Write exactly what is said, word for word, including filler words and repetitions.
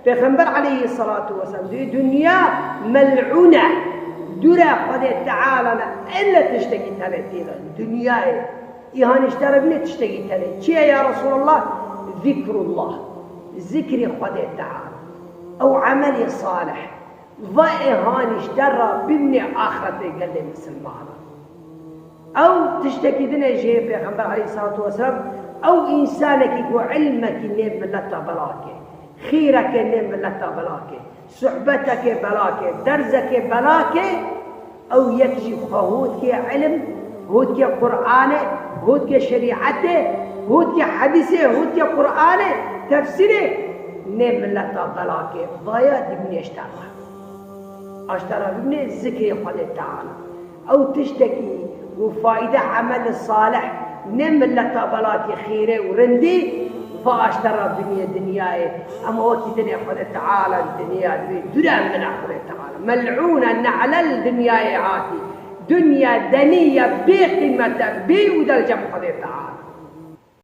Pêxember aleyhissalatu vesselam dê dinya mel'ûne, dûre Xwedê Teala ne, elle tiştekî tenê tê de, dinyayê. Îhanî ji te re bine tiştekî tenê. Çi ye ya Resulallah? Zikrullah. Zikrê Xwedê Teala. Ew emelê salih. Va ê hanî ji te re bimnê axretê gelê misilmanan. Ew tiştekî din e jê Pêxember aleyhissalatu vesselam, ew însanekî ku ilmekî nê mileta belakê, xîrekê nê mileta belakê, suhbetekê belakê, derzekê belakê, ew yek jî xwe hûtkê ilim, hûtkê Qur'anê, hûtkê şerîetê, hûtkê hedîsê, hûtkê Qur'anê, tefsîrê nê mileta belakê, vaya dibnê ji te re. Aştara bibinê zikrê Xwedê Teala. Ew tiştekî û faîde emel salih ne mileta belakî xêrê û rindî, va aştara biniyê dinyayê. Em wekî dinê Xwedê Teala dinya dibê dûre em bine Xwedê Teala. Mel'ûne ne'lel dinyayê hatî. Dinya denî ye bê qîmet e, bê û del cem Xwedê Teala.